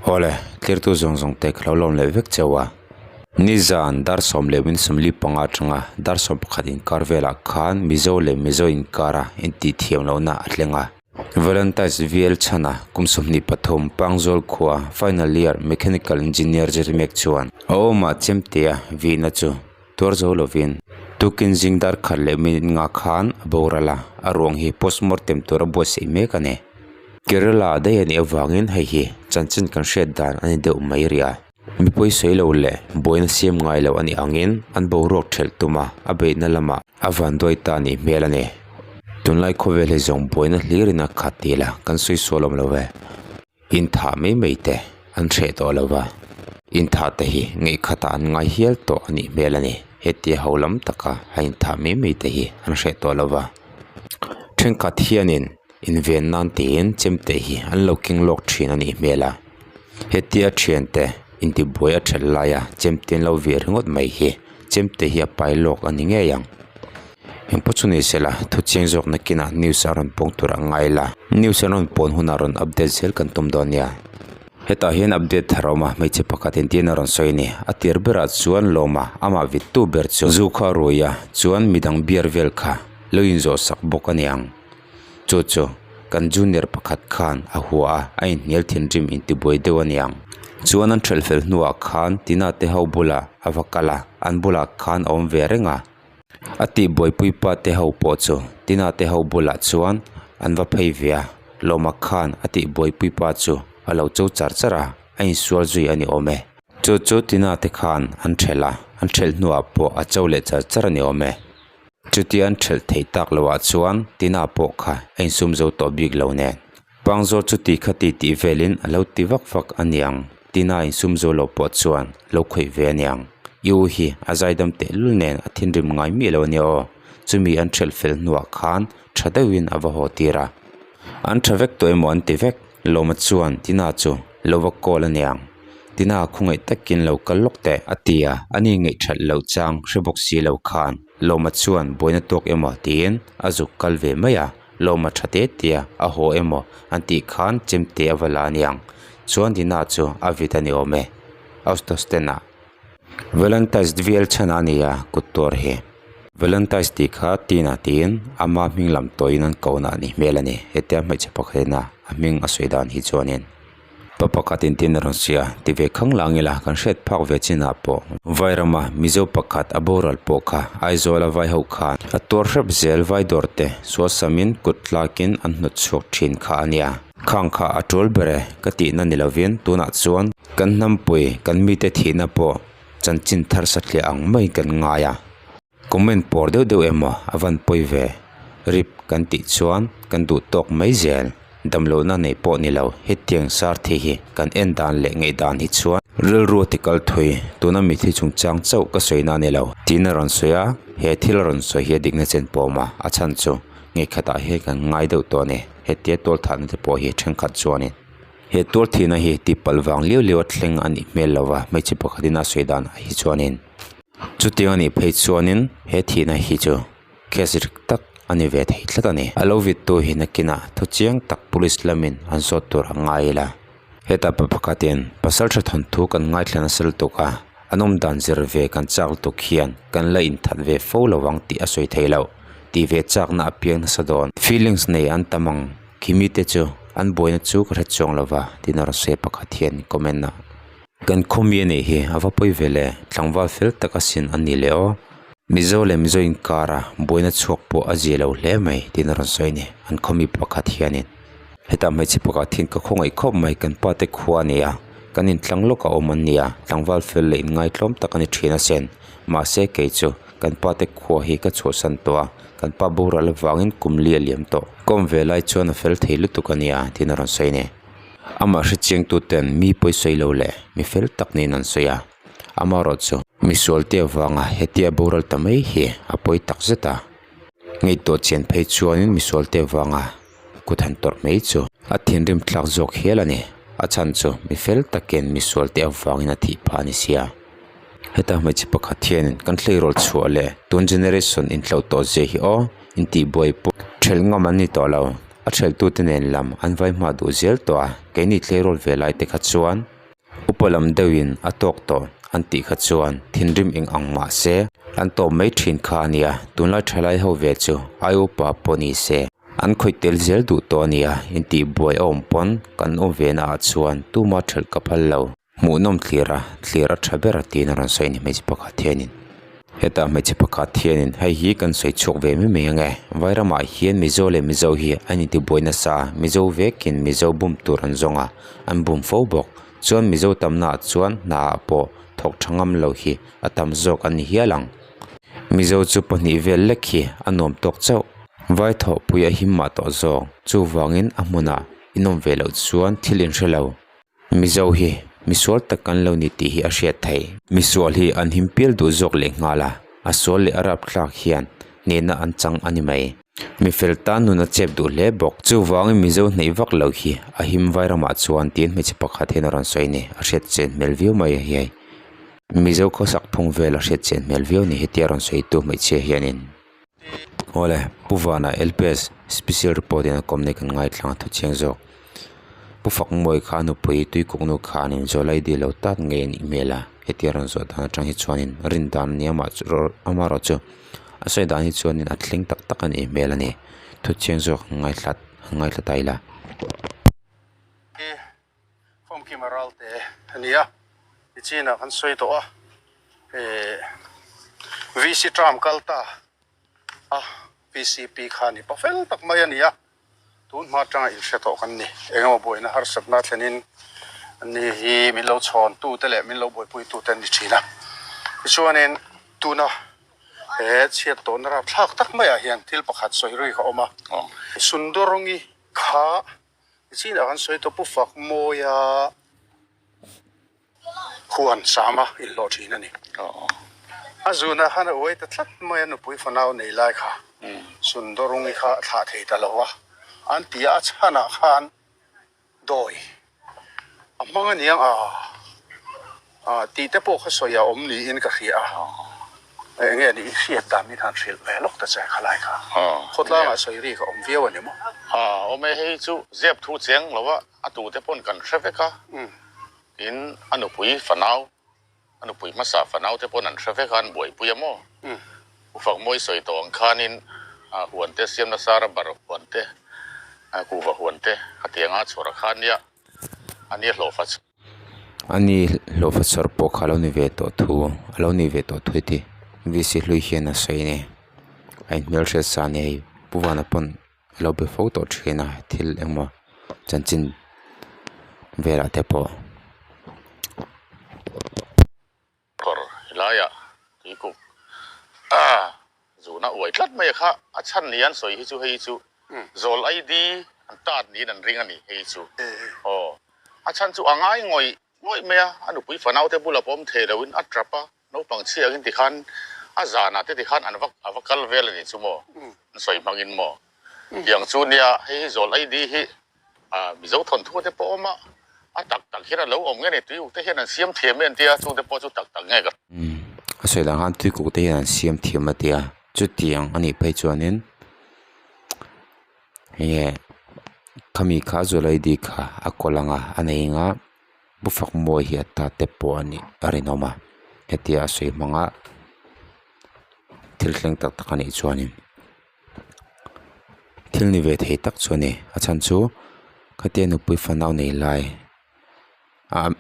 Awle, tlirtu zawng zawng te ka lo lawm leh vek cheu a. Nizan dar 10:45 atanga dar 11 inkar velah khan Mizo leh Mizo inkara intihthiam lohna a thleng a. Valentine's VL chhana kum 23 Pangzawl khua final year mechanical engineer zir mek chuan a awmah chemtea vihna chu tuar zo lovin tukin zing dar khat leh minute nga khan a boral a, a ruang hi postmortem tura buatsaih mek a ni. Kerala daih a nih avangin hei hi chanchin kan hriat dan a ni deuh mai rih a. Mipui sawi lo leh buaina siam ngai lo a nih angin an boruak thelh tum a, a beihna lamah a vanduai ta a nih hmel a ni. Tunlai khawvel hi zawng buaina hlirin a khat ti la kan sawi sual awm lo ve. Inthah mai mai te an hreh tawh lo va, inthah te hi ngaihkhatah an ngai hial tawh a nih hmel a ni. Hetia ho lam taka a inthah mai mai te hi an hreh tawh lo va. Thenkhat hianin inven nan tiin chemte hi an lo keng lawk thin a nih hmel a. Hetia thiante intibuai a then laia chemte an lo vir ringawt mai hi chemte hi a pai lawk a ni ngei ang. Engpawh chu ni sela thu chiang zawk nakinah news a rawn pawng tur a ngai la. News an rawn pawn hunah rawn update zel kan tum dawn nia. Hetah hian update thar a awm a, hmeichhe pakhat in tiin a rawn sawi a ni. A tir berah chuan lawma amah vittu ber chu zu kha a rui a, chuan midang beer vel kha lo inzawh sak bawk a ni ang. Chu chu kan junior pakhat khan a hua a, a inhnial thinrim intibuai deuh a ni ang. Chuan an ṭhelh fel hnuah khan Tina te ho bulah a va kal a, an bulah khan a awm ve reng a. A tihbuaipui pa te ho pawh chu Tina te ho bulah chuan an va phei ve a, Lawma khan a tihbuaipui pa chu a lo cho char char a, a insual zui a ni awm e. Chu chu Tina te khan an ṭhelh a, an ṭhelh hnuah pawh a cho leh char char a ni awm e. Chutia an ṭhelh theih tak lohah chuan Tina pawh kha a insum zo tawh bik lo nen. Pangzawl chu ti kha ti tih velin a lo ti vak vak a niang, Tina insum zo lo pawh chuan lo khawih ve a niang. I u hi a zaidam tehlul nen a thinrim ngai miah lo a nia aw, chumi an ṭhelh fel hnuah khan ṭha deuhin a va haw tir a. An ṭha vek tawh emaw an ti vek, Lawma chuan Tina chu lo va call a niang. Tina khawngaih takin lo kal lawk teh a ti a, ani ngaihṭhat loh chang hre bawk si lo khan Lawma chuan buaina tawk emaw tiin a zuk kal ve mai a. Lawma tha te tia a haw emaw an tih khan chemte a va la aniang. Chuan Dina chu a vit a ni awm e. Austosten ah Valentine's vel chhan a ni a kut tuar hi. Valentine's tih kha Tina tiin ama hming lam tawhin an kohna a nih hmel a ni. Hetia hmeichhe pakhatin a hming a sawi dan hi chuanin. Pa pakhat in tin a rawn sawi a, ti ve khang lang ila kan hriat phak ve chinah pawh Vairama Mizo pakhat a boral pawh kha Aizawl a vai ho khan a tuar hrep zel vai dawr te sualsamin kut tlakin an hnawt chhuak thin kha a nia. Khang kha a tul ber e ka tihna ni lovin tunah chuan kan hnampui kan mite thihna pawh chanchin thar satliah ang mai kan ngai a. Comment pawr deuh deuh emaw a van pawi ve rip kan tih chuan kan duh tawk mai zel damlohna nei pawh ni lo hetiang sar thi hi kan en dan leh ngaih dan hi chuan rilru a ti kal thui tuna mithi chungchang chauh ka sawi na a ni lo tiin a rawn sawi a he thil a rawn sawi hi a dikna chen pawh a awm a a chhan chu ngaihkhatah hian kan ngai deuh tawh a ni hetia tual thahna te pawh hi thenkhat chuanin. He tual thihna hi tihpalh vang liau liau a thleng a nih hmel lo va hmeichhe pakhatin a sawi danah hi chuanin chutiang a nih phei chuanin he thihna hi chu case rik tak a ni ve thei tlat a ni. A lo vittu hi nakinah thu chiang tak police lamin an zawt tur a ngai ila. Hetah pa pakhatin pasal tha thawnthu kan ngaithla nasa lutuk a, an awm dan zir ve kan chak lutuk hian kan la inthat ve fo lo ang tih a sawi thei loh. Tih ve chakna a piang nasa dawn. Feelings nei an tam ang. Khi mite chu an buaina chu ka hre chuang lo va tiin a rawn sawi pakhat hian comment ah. Kan khawmi a nih hi a va pawi ve le, tlangval fel tak asin a ni leh aw. Mizo leh Mizo inkara buaina chhuak pawh a zia lo hle mai tiin a rawn sawi a ni an khawmi pakhat hianin. Hetah hmeichhe pakhat hian ka khawngaih khawp mai kan pa te khua a ni a, kan intlang lawk a awm an ni a, tlangval fel leh inngaitlawm tak a ni thin asin. Mahse kei chu kan pa te khua hi ka chhuahsan tawh a, kan pa boral avangin kum li a liam tawh. Kawm ve lai chuan a fel thei lutuk a nia tiin a rawn sawi a ni. Amah hrechiang tu ten mi pawi sawi lo leh mi fel tak niin an sawi a, amaherawh chu misual te avanga hetia boral ta mai hi a pawi tak zet a. Ngaihtuah chian phei chuanin misual te avanga kut han tawrh mai chu a thinrim thlak zawk hial a ni. A chhan chu mi fel takin misual te avangin a thih phah a ni sia. Heta hmeichhe pakhat hianin kan tleirawl chhuah leh tun generation inhloh tawh zia hi aw intihbuai pawh thelh ngam an ni tawh lo. A thelhtute nen lam an vai hma duh zel tawh a, keini tleirawl ve lai te kha chuan. Upa lam deuhin a tawk tawh an tih kha chuan thinrim eng ang mah se an tawp mai thin kha a nia, tunlai thalai ho ve chu ai upa pawh ni se an khawih tel zel duh tawh a nia, intihbuai a awm pawn kan awm ve naah chuan tuma thelh ka phal lo. Hmuhnawm thlir a, thlir a tha ber a tiin a rawn sawi a ni hmeichhe pakhat hianin. Hetah hmeichhe pakhat hianin hei hi kan sawi chhuak ve mai mai ang e, Vairamah hian Mizo leh Mizo hi an intibuai nasa a, Mizo vekin Mizo bum tur an zawng a, an bum fo bawk. Chuan Mizo tamnaah chuan hnaah pawh thawk tha ngam lo hi a tam zawk an ni hial ang. Mizo chu pahnih vel lek hi a nuam tawk chauh. Vai thawhpui a him mah tawh zawk, chuvangin a hmunah inawm ve loh chuan thil inhre lo. Mizo hi misual tak kan lo ni tih hi a hriat theih. Misual hi an him pial duh zawk leh nghal a, a sual leh a rapthlak hian hnehna an chang a ni mai. Mifel tan nun a chep duh hle bawk. Chuvangin Mizo hneih vak lo hi a him vai ramah chuan tiin hmeichhe pakhat hian a rawn sawi a ni. A hriat chen hmel viau mai a hiai. Mizo khawsak phung vel a hriat chen hmel viau a ni hetia rawn sawitu hmeichhia hianin. Awle, Pu Vana LPS Special Report in a kawm nei kan ngaithlang a thu chiang zawk. Pu Fakmawi kha a nupui Tuikuknu khan in zawlai dil lo tak ngei a nih hmel a, hetia rawn zawh dan atang hi chuanin rin dan a ni amah chu amaherawh chu a sawi dan hi chuanin a thleng tak tak a nih hmel a ni. Thu chiang zawk han ngaithla han ngaithla ta ila. Famkima Ralte a ni a, nichinah kan sawi tawh a, eh VC term kal ta a VCP kha ni pa fel tak mai a ni a, tun hma atanga inhre tawh kan ni. Engemaw buaina harsatna thlenin ni hi min lo chhawn tu te leh min lo buaipui tu te an ni thin a. Tichuanin tuna he chhiat tawhna rapthlak tak maiah hian thil pakhat sawi ri ka awm a, Sundawrawngi kha Nichinah kan sawi tawh Pu Fakmawia huan sama inhlawh thin a ni. A zunah khan a uai ta tlat mai a, nupui fanau nei lai kha Sundawrungi kha a thlah thei ta lo a, an ti a, a chhanah khan dawi a hmang a niang a. Ah tih te pawh kha sawi a awm niin ka hria a, eng nge nih i hriat dan min han hrilh ve lawk ta che khalai kha. Khawtlangah sawi ri ka awm viau a ni maw? Ah awm e, hei chu zep thu cheng lo a, a tu te pawn kan hre vek a, tin a nupui fanau, a nupui hmasa fanau te pawn an hre vek a, an buaipui a maw? Ufakmawi sawi tawh ang khanin huan te siam nasa rubber huan te, kuhva huan te khatianga chhawr a kha nia, a nia hlawhfa chhawr. A ni hlawhfa chhawr pawh kha a lo ni ve tawh thu a lo ni ve tawh thu i ti VC hlui hian a sawi a ni a inhmelhriat sa a ni hei Pu Vana pawn a lo be fo tawh thin a thil engmaw chanchin velah te pawh. Kawr helaiah tuikuk a zuna uai tlat mai a kha a chhan ni an sawi hi chu hei chu zawl ID an tat niin an ring a ni hei chu aw a chhan chu a ngai ngawih ngawih mai a a nupui fanau te bula pawm thei lo in a tap a naupang chhiah angin tikhan a zanah te tikhan an va a va kal vel a ni chu maw an sawi hmangin maw tiang chu nia hei hi zawl ID hi A Mizo thawnthu te pawh awm a, a tak tak hian a lo awm nge ni tuikuk te hian an siam thiam e an tia, chungte pawh chu tak tak nge ka. Umm a sawi dan khan tuikuk te hian an siam thiam a tia, chutiang a nih phei chuanin enge khami kha Zawlaidi kha a kawl anga a nei anga Pu Fakmawi hi a ta te pawh a nih a rinawm a, hetia a sawi hmanga thil thleng tak tak a nih chuanin. Thil ni ve thei tak chu a ni a chhan chu khatia nupui fanau nei lai ah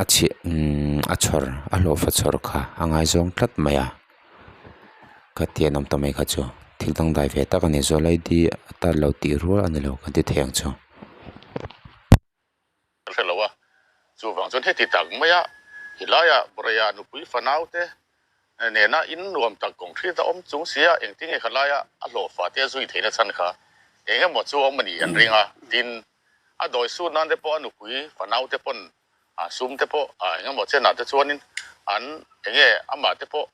a chhiah imm a chhawr a hlawhfa chhawr kha a ngaizawng tlat mai a khatia an awm ta mai kha chu thil dangdai ve tak a ni zawlaidi a tar lo tih rual a ni lo kan ti thei ang chu. Ka hre lo a, chuvang chuan heti tak maia helaiah Bawrheiah nupui fanau te nena in nuam tak kawng thlit a awm chung sia engtinge khalaia a hlawhfa te a zui theihna chhan kha eng emaw chu awm a ni an ring a, tin a dawi sut nan te pawh a nupui fanau te pawn a sum te pawh eng emaw chenah te chuanin an enge amah te pawh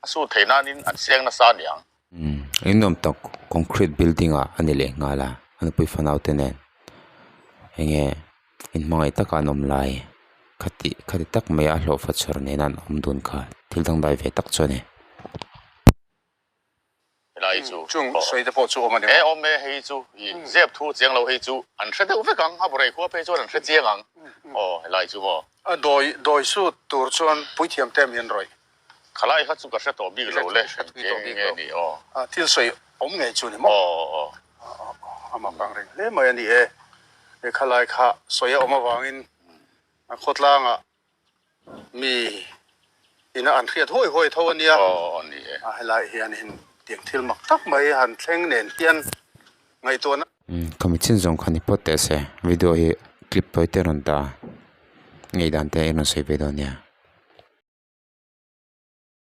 a sut theih nanin an seng nasa a niang. Umm in nuam tak concrete building ah a ni leh nghal a a nupui fanau te nen enge in hmangaih taka an awm lai khati khati tak mai a hlawhfa chhawr nena an awm dun kha thil dangdai ve tak chu a ni. Helai chu. Chung sawi te pawh chu awm a ni maw? E awm e, hei chu i zep thu chiang lo hei chu an hre deuh vek ang, a bawrei khua phei chuan an hre chiang ang. Aw helai chu maw? A dawi dawi sut tur chuan puithiam te mi an rawih. Khalai kha chu ka hre tawh bik lo le, eng nge ni aw. A thil sawi awm ngei chu ni maw? Aw aw. A mak ang reng hle mai a ni e. He khalai kha sawi a awm avangin a khawtlangah Mi ina an hriat huai huai tho a nia. Aw ni e. A helai hianin tiang thil mak tak mai han thleng nen hian ngaihtuahna. Ka mi chin zawng kha ni phawt teh se video hi clip tawi te rawn ta ngei dan te i rawn sawi ve dawn nia.